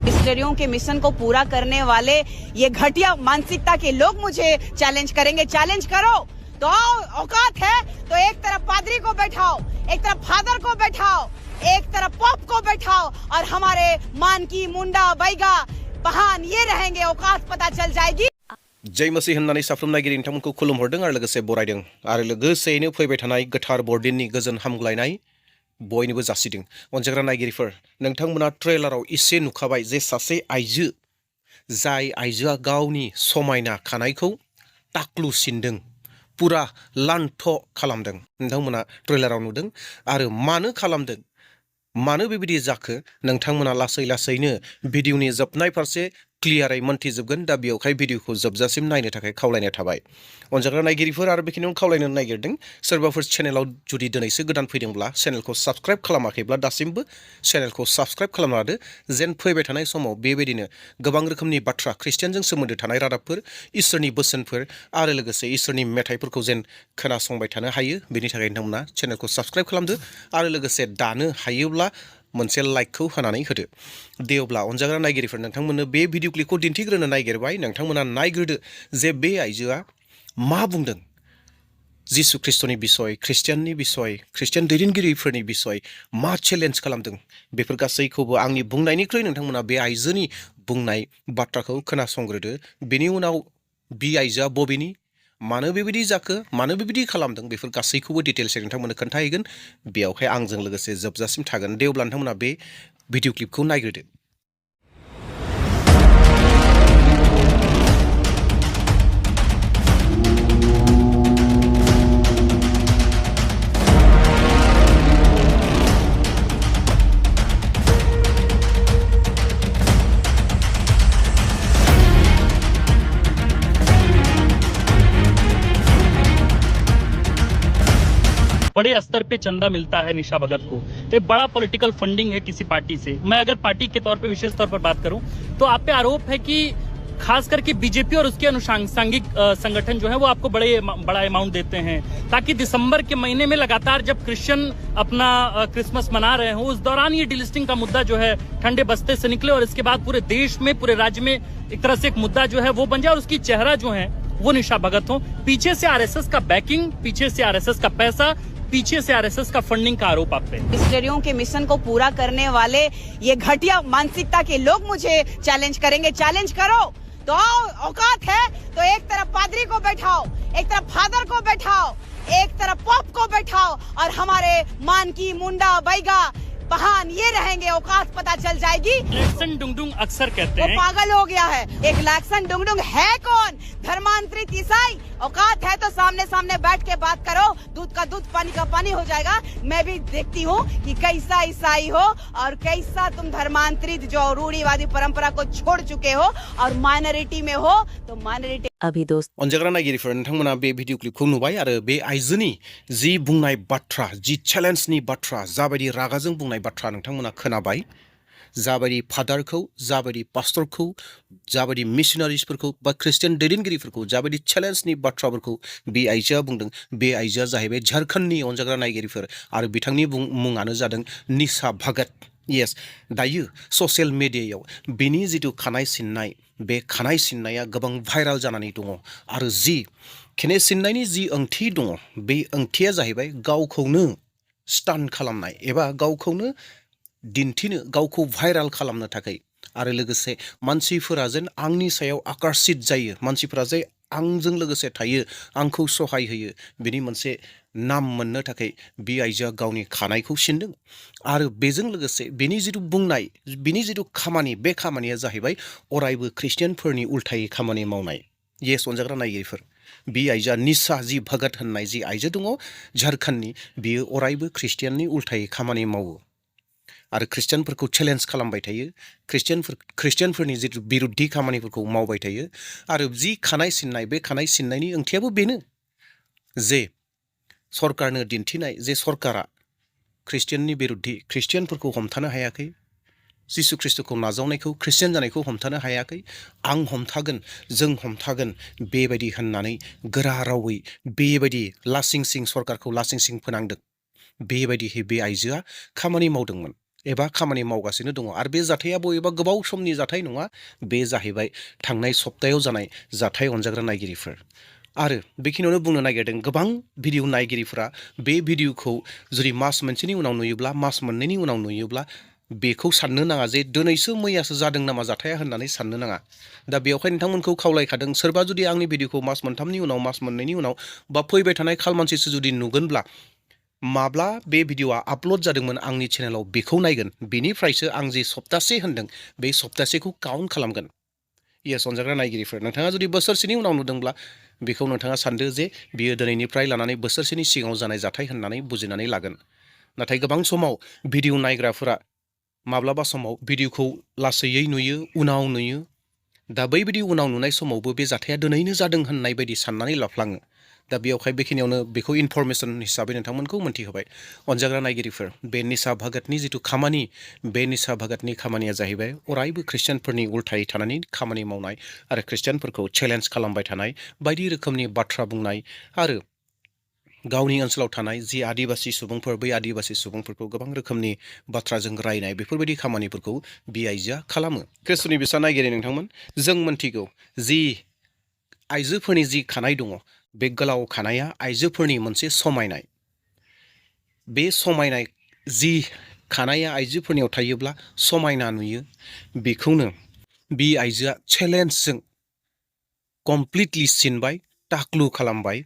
मिशनरियों के mission को पूरा करने वाले ये घटिया मानसिकता के लोग मुझे चैलेंज करेंगे। चैलेंज करो तो औकात है तो एक तरफ पादरी को बैठाओ, एक तरफ फादर को बैठाओ, एक तरफ पॉप को बैठाओ और हमारे मानकी मुंडा बैगा बहान ये रहेंगे, औकात पता चल जाएगी। जय मसीह होननानै साफ्रोम नायगिरि नोंथांमोनखौ खुलुमहरदों आरो लोगोसे बरायदों आरो लोगोसेयैनो फैबाय थानाय गोथार बरदिननि गोजोन हामग्लायनाय बयनोबो जासिदों। अनजाग्रा नायगिरिफोर, नोंथांमोना ट्रेलाराव एसे नुखाबाय जे सासे आइजो, जाय आइजोआ गावनि समायना खानायखौ टाक्लु सिनदों, पुरा लान्थ खालामदों। नोंथांमोना ट्रेलाराव नुदों आरो मानो खालामदों, मानो बेबायदि जाखो, नोंथांमोना लासै लासैनो भिडिअनि जोबनाय फारसे क्लियारै मोन्थिजोबगोन। दा बेयावहाय भिडिअखौ जोबजासिम नायनो थाखाय खावलायनाय थाबाय। अनजाग्रा नायगिरिफोर आरो बेखिनियावनो खावलायनो नागिरदों, सोरबाफोर चेनेलाव जुदि दिनैसो गोदान फैदोंब्ला चेनेलखौ साबस्क्राइब खालामाखैब्ला दासिमबो चेनेलखौ साबस्क्राइब खालामना लादो, जेन फैबाय थानाय समाव बेबायदिनो गोबां रोखोमनि बाथ्रा, ख्रिस्टियानजों सोमोन्दो थानाय रादाबफोर, इसोरनि बोसोनफोर आरो लोगोसे इसोरनि मेथाइफोरखौ जेन खोनासंबाय थानो हायो। बेनि थाखाय नोंथांमोना चेनेलखौ साबस्क्राइब खालामदो आरो लोगोसे दानो हायोब्ला मोनसे लाइकखौ होनानै होदो। दे अब्ला अनजाग्रा नायगिरिफोर, नोंथांमोननो बे भिडिअ क्लिपखौ दिन्थिग्रोनो नागिरबाय। नोंथांमोना नायग्रोदो जे बे आइजोआ मा बुंदों जिसु ख्रिस्टनि बिसय, ख्रिस्टियाननि बिसय, ख्रिस्टियान दैदेनगिरिफोरनि बिसय मा चेलेन्ज खालामदों। बेफोर गासैखौबो आंनि बुंनायनिख्रुइ नोंथांमोना बे आइजोनि बुंनाय बाथ्राखौ खोनासंग्रोदो। बेनि उनाव बे आइजोआ बबेनि, मानो बेबायदि जाखो, मानो बेबायदि खालामदों, बेफोर गासैखौबो डिटेल्सै नोंथांमोननो खोन्थाहैगोन। बेयावहाय आंजों लोगोसे जोबजासिम थागोन। दे अब्ला नोंथांमोना बे भिडिअ क्लिपखौ नायग्रोदो। बड़े स्तर पे चंदा मिलता है निशा भगत को, तो एक बड़ा पॉलिटिकल फंडिंग है किसी पार्टी से। मैं अगर पार्टी के तौर पे विशेष तौर पर बात करूं तो आप पे आरोप है कि खास करके बीजेपी और उसके अनुषंगिक संगठन जो है वो आपको बड़ा अमाउंट देते हैं, ताकि दिसंबर के महीने में लगातार जब क्रिश्चियन अपना क्रिसमस मना रहे हो, उस दौरान ये डिलिस्टिंग का मुद्दा जो है ठंडे बस्ते से निकले और इसके बाद पूरे देश में, पूरे राज्य में एक तरह से एक मुद्दा जो है वो बन जाए और उसकी चेहरा जो है वो निशा भगत हो। पीछे से आरएसएस का बैकिंग, पीछे से आरएसएस का पैसा, पीछे से आरएसएस का फंडिंग का आरोप आप पे। मिशनरियों के मिशन को पूरा करने वाले ये घटिया मानसिकता के लोग मुझे चैलेंज करेंगे। चैलेंज करो तो औकात है तो एक तरफ पादरी को बैठाओ, एक तरफ फादर को बैठाओ, एक तरफ पॉप को बैठाओ और हमारे मानकी मुंडा बैगा बहान ये रहेंगे, औकात पता चल जाएगी। लैक्सन डुंगडुंग अक्सर कहते हैं, वो पागल हो गया है। एक लैक्सन डुंगडुंग है कौन? धर्मांतरित ईसाई। औकात है तो सामने सामने बैठ के बात करो, दूध का दूध पानी का पानी हो जाएगा। मैं भी देखती हूँ कि कैसा ईसाई हो और कैसा तुम धर्मांतरित जो रूढ़िवादी परंपरा को छोड़ चुके हो और माइनॉरिटी में हो तो माइनॉरिटी अभी दोस्त अनजाग्रा नायगिरिफोर, नोंथांमोना बे भिडिअ क्लिपखौ नुबाय आरो बे आइजोनि जि बुंनाय बाथ्रा, जि चेलेन्जनि बाथ्रा, जाबायदि रागाजों बुंनाय बाथ्रा नोंथांमोना खोनाबाय। जाबायदि फादारखौ, जाबायदि पास्टरखौ, जाबायदि मिशनारिसफोरखौ बा ख्रिस्टियान दैदेनगिरिफोरखौ जाबायदि चेलेन्जनि बाथ्राफोरखौ बे आइजोआ बुंदों, बे आइजोआ जाहैबाय झारखन्डनि अनजाग्रा नायगिरिफोर आरो बिथांनि मुङानो जादों निशा भगत। येस, दायो ससियेल मिडियायाव बिनि जिथु खानाय सिननाय, बे खानाय सिननाया गोबां भाइराल जानानै दङ आरो जि खानाय सिननायनि जि ओंथि दङ, बे ओंथिया जाहैबाय गावखौनो स्टान खालामनाय एबा गावखौनो दिन्थिनो, गावखौ भाइराल खालामनो थाखाय आरो लोगोसे मानसिफोरा जेन आंनि सायाव आकर्षित जायो, मानसिफोरा जे आंजों लोगोसे थायो, आंखौ सहाय होयो, बिनि मोनसे नाम मोननो थाखाय बे आइजोआ गावनि खानायखौ सिनदों आरो बेजों लोगोसे बिनि जिथु बुंनाय, बिनि जिथु खामानि, बे खामानिया जाहैबाय अरायबो ख्रिस्टियानफोरनि उल्थायै खामानि मावनाय। येस अनजाग्रा नायगिरिफोर, बे आइजोआ निशा जि भगत होननाय जि आइजो दङ झारखन्डनि, बियो अरायबो ख्रिस्टियाननि उल्थायै खामानि मावो आरो ख्रिस्टियानफोरखौ चेलेन्ज खालामबाय थायो, ख्रिस्टियानफोरनि जिथु बिरुद्धि खामानिफोरखौ मावबाय थायो आरो जि खानाय सिननाय, बे खानाय सिननायनि ओंथियाबो बेनो जे सरकारनो दिन्थिनाय जे सरकारा ख्रिस्टियाननि बिरुद्धि, ख्रिस्टियानफोरखौ हमथानो हायाखै, जिसु ख्रिस्टखौ नाजावनायखौ, ख्रिस्टियान जानायखौ हमथानो हायाखै, आं हमथागोन, जों हमथागोन बेबायदि होननानै गोरा रावै बेबायदि लासिं सिं सरकारखौ लासिं सिं फोनांदों। बेबायदिहै बे आइजोआ खामानि मावदोंमोन एबा खामानि मावगासिनो दङ आरो बे जाथाया बबेबा गोबाव समनि जाथाय नङा बे जाहैबाय थांनाय सप्तायाव जानाय जाथाय अनजाग्रा नायगिरिफोर आरो बेखिनियावनो बुंनो नागिरदों गोबां भिडिअ नायगिरिफोरा बे भिडिअखौ जुदि मास मोनसेनि उनाव नुयोब्ला मास मोननैनि उनाव नुयोब्ला बेखौ साननो नाङा जे दिनैसो मैयासो जादों नामा जाथाया होननानै साननो नाङा दा बेवहाय नोंथांमोनखौ खावलायखादों सोरबा जुदि आंनि भिडिअखौ मास मोनथामनि उनाव मास मोननैनि उनाव बा फैबाय थानाय खालमानसिसो जुदि नुगोनब्ला माब्ला बे भिडिअआ आपल'ड जादोंमोन आंनि चेनेलाव बेखौ नायगोन बेनिफ्रायसो आं जे सप्तासे होनदों बे सप्तासेखौ काउन्ट खालामगोन येस अनजाग्रा नायगिरिफोर नोंथाङा जुदि बोसोरसेनि उनाव नुदोंब्ला बेखौ नोंथाङा सानदो जे बियो दिनैनिफ्राय लानानै बोसोरसेनि सिगाङाव जानाय जाथाय होननानै बुजिनानै लागोन नाथाय गोबां समाव भिडिअ नायग्राफोरा माब्लाबा समाव भिडिअखौ लासैयै नुयो उनाव नुयो दा बैबायदि उनाव नुनाय समावबो बे जाथाया दिनैनो जादों होननाय बायदि साननानै लाफ्लाङो दा बेयावहाय बेखिनियावनो बेखौ इनफरमेसन हिसाबै नोंथांमोनखौ मोनथिहोबाय अनजाग्रा नायगिरिफोर बे निसा भागतनि जिथु खामानि बे निसा भागतनि खामानिया जाहैबाय अरायबो ख्रिस्टियानफोरनि उल्थायै थानानै खामानि मावनाय आरो ख्रिस्टियानफोरखौ चेलेन्ज खालामबाय थानाय बायदि रोखोमनि बाथ्रा बुंनाय आरो गावनि ओनसोलाव थानाय जि आदिबासि सुबुंफोर बै आदिबासि सुबुंफोरखौ गोबां रोखोमनि बाथ्राजों रायनाय बेफोरबायदि खामानिफोरखौ बे आइजोआ खालामो ख्रिस्ट'नि बिसा नायगिरि नोंथांमोन जों मोनथिगौ जि आइजोफोरनि जि खानाय दङ बे गोलाव खानाया आइजोफोरनि मोनसे समायनाय बे समायनाय जि खानाया आइजोफोरनियाव थायोब्ला समायना नुयो बेखौनो बे आइजोआ चेलेन्जजों कमप्लिटलि सिनबाय टाक्लु खालामबाय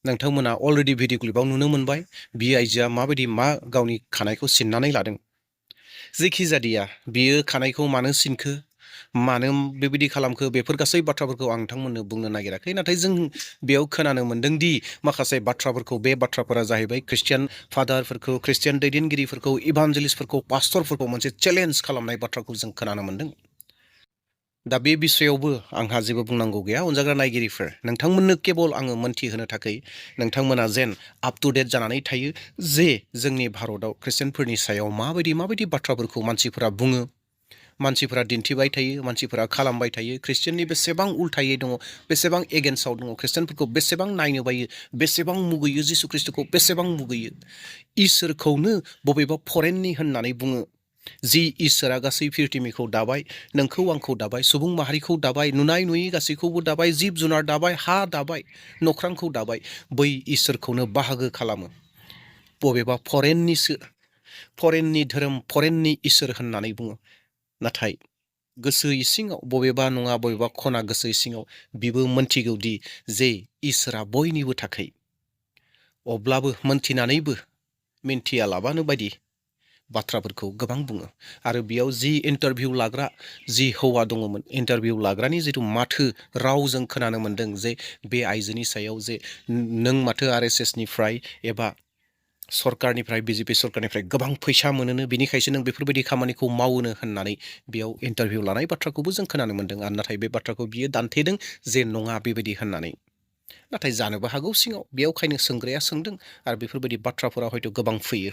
नोंथांमोना अलरेडि भिडिअ क्लिपाव नुनो मोनबाय बे आइजोआ माबायदि गावनि खानायखौ सिननानै लादों जेखि जादिया बियो खानायखौ मानो सिनखो मानो बेबायदि खालामखो बेफोर गासै बाथ्राफोरखौ आं नोंथांमोननो बुंनो नागिराखै नाथाय जों बेयाव खोनानो मोन्दों दि माखासे बाथ्राफोरखौ बे बाथ्राफोरा जाहैबाय ख्रिस्टियान फादारफोरखौ ख्रिस्टियान दैदेनगिरिफोरखौ इभान्जेलिस्टफोरखौ पास्टरफोरखौ मोनसे चेलेन्ज खालामनाय बाथ्राखौ जों खोनानो मोन्दों दा बे बिसयावबो आंहा जेबो बुंनांगौ गैया अनजाग्रा नायगिरिफोर नोंथांमोननो केबल आङो मोनथिहोनो थाखाय नोंथांमोना जेन आप टु डेट जानानै थायो जे जोंनि भारतआव ख्रिस्टियानफोरनि सायाव माबायदि बाथ्राफोरखौ मानसिफोरा बुङो मानसिफोरा दिन्थिबाय थायो मानसिफोरा खालामबाय थायो ख्रिस्टियाननि बेसेबां उल्थायै दङ बेसेबां एगेन्स्टआव दङ ख्रिस्टियानफोरखौ बेसेबां नायनो बायो बेसेबां मुगैयो जिसु ख्रिस्ट'खौ बेसेबां मुगैयो इसोरखौनो बबेबा फरेननि होननानै बुङो जि इसोरा गासै पृथिबीखौ दाबाय नोंखौ आंखौ दाबाय सुबुं माहारिखौ दाबाय नुनाय नुयि गासैखौबो दाबाय जिब जुनार दाबाय हा दाबाय नख्रांखौ दाबाय बै इसोरखौनो बाहागो खालामो बबेबा फरेननि धोरोम फरेननि इसोर होननानै बुङो नाथाय गोसो इसिङाव बबेबा नङा बबेबा खना गोसो इसिङाव बिबो मोनथिगौदि जे इसोरा बयनिबो थाखाय अब्लाबो मोनथिनानैबो मिन्थियालाबानो बायदि बाथ्राफोरखौ गोबां बुङो आरो बेयाव जि इन्टारभिउ लाग्रा जि हौवा दङमोन इन्टारभिउ लाग्रानि जिथु माथो रावजों खोनानो मोन्दों जे बे आइजोनि सायाव जे नों माथो RSSनिफ्राय एबा सरकारनिफ्राय BJP सरकारनिफ्राय गोबां फैसा मोनोनो बेनिखायसो नों बेफोरबायदि खामानिखौ मावोनो होननानै बेयाव इन्टारभिउ लानाय बाथ्राखौबो जों खोनानो मोन्दों आरो नाथाय बे बाथ्राखौ बियो दान्थेदों जे नङा बेबायदि होननानै नाथाय जानोबो हागौ सिङाव बेयावखायनो सोंग्राया सोंदों आरो बेफोरबायदि बाथ्राफोरा हयथ' गोबां फैयो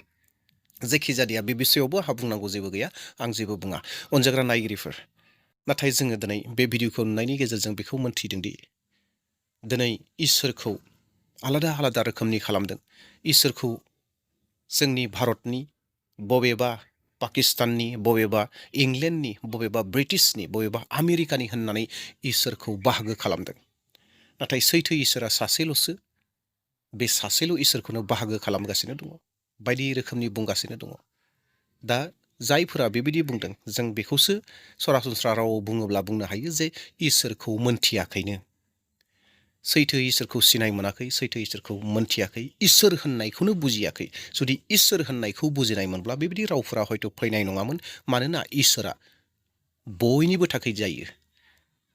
जेखि जादिया बे बिसयावबो आंहा बुंनांगौ जेबो गैया आं जेबो बुङा अनजाग्रा नायगिरिफोर नाथाय जोङो दिनै बे भिडिअखौ नुनायनि गेजेरजों बेखौ मोनथिदोंदि दिनै इसोरखौ आलादा आलादा रोखोमनि खालामदों इसोरखौ जोंनि भारतनि बबेबा पाकिस्ताननि बबेबा इंलेन्डनि बबेबा ब्रिटिशनि बबेबा आमेरिकानि होननानै इसोरखौ बाहागो खालामदों नाथाय सैथो इसोरा सासेल'सो बे सासेल' इसोरखौनो बाहागो खालामगासिनो दङ बायदि रोखोमनि बुंगासिनो दङ दा जायफोरा बेबायदि बुंदों जों बेखौसो सरासनस्रा रावाव बुङोब्ला बुंनो हायो जे इसोरखौ मोनथियाखैनो सैथो इसोरखौ सिनाय मोनाखै सैथो इसोरखौ मोनथियाखै इसोर होननायखौनो बुजियाखै जुदि इसोर होननायखौ बुजिनाय मोनब्ला बेबायदि रावफोरा हयथ' फैनाय नङामोन मानोना इसोरा बयनिबो थाखाय जायो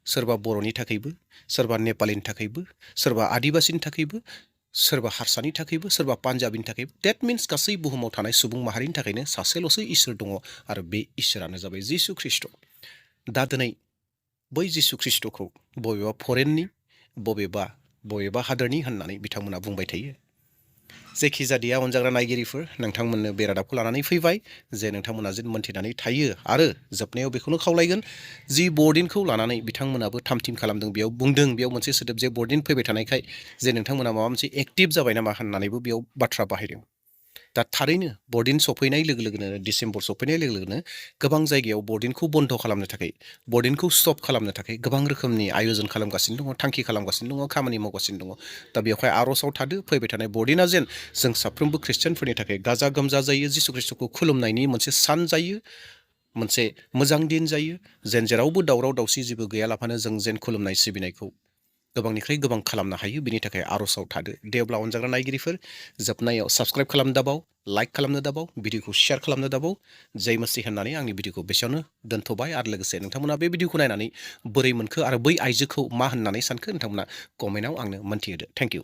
सोरबा बर'नि थाखायबो सोरबा नेपालिनि थाखायबो सोरबा आदिबासिनि थाखायबो सोरबा हारसानि थाखायबो सोरबा पान्जाबिनि थाखायबो देट मिन्स गासै बुहुमाव थानाय सुबुं माहारिनि थाखायनो सासेल'सो इसोर दङ आरो बे इसोरानो जाबाय जिसु ख्रिस्ट' दा दिनै बै जिसु ख्रिस्ट'खौ बबेबा फरेननि बबेबा हादोरनि होननानै बिथांमोना बुंबाय थायो जेखि जादिया अनजाग्रा नायगिरिफोर नोंथांमोननो बे रादाबखौ लानानै फैबाय जे नोंथांमोना जेन मोनथिनानै थायो आरो जोबनायाव बेखौनो खावलायगोन जि बर्डिनखौ लानानै बिथांमोनाबो थामथिम खालामदों बेयाव बुंदों बेयाव मोनसे सोदोब जे बर्डिन फैबाय थानायखाय जे नोंथांमोना माबा मोनसे एक्टिभ जाबाय नामा होननानैबो बेयाव बाथ्रा बाहायदों दा थारैनो बरदिन सफैनाय लोगो लोगोनो डिसेम्बर सफैनाय लोगो लोगोनो गोबां जायगायाव बरदिनखौ बन्द खालामनो थाखाय बरदिनखौ स्टप खालामनो थाखाय गोबां रोखोमनि आयजन खालामगासिनो दङ थांखि खालामगासिनो दङ खामानि मावगासिनो दङ दा बेवहाय आर'जआव थादो फैबाय थानाय बरदिना जेन जों साफ्रोमबो ख्रिस्टियानफोरनि थाखाय गाजा गोमजा जायो जिसु ख्रिस्ट'खौ खुलुमनायनि मोनसे सान जायो मोनसे मोजां दिन जायो जेन जेरावबो दावराव दावसि जेबो गैयालाफानो जों जेन खुलुमनाय सिबिनायखौ गोबांनिख्रुइ गोबां खालामनो हायो बिनि थाखाय आर'जआव थादो दे अब्ला अनजाग्रा नायगिरिफोर जोबनायाव साबस्क्राइब खालामनो दाबाव लाइक खालामनो दाबाव भिडिअखौ शेयार खालामनो दाबाव जय मसीह होननानै आंनि भिडिअखौ बेसेयावनो दोनथ'बाय आरो लोगोसे नोंथांमोना बे भिडिअखौ नायनानै बोरै मोनखो आरो बै आइजोखौ मा होननानै सानखो नोंथांमोना कमेन्टआव आंनो मोन्थिहोदो थेंक इउ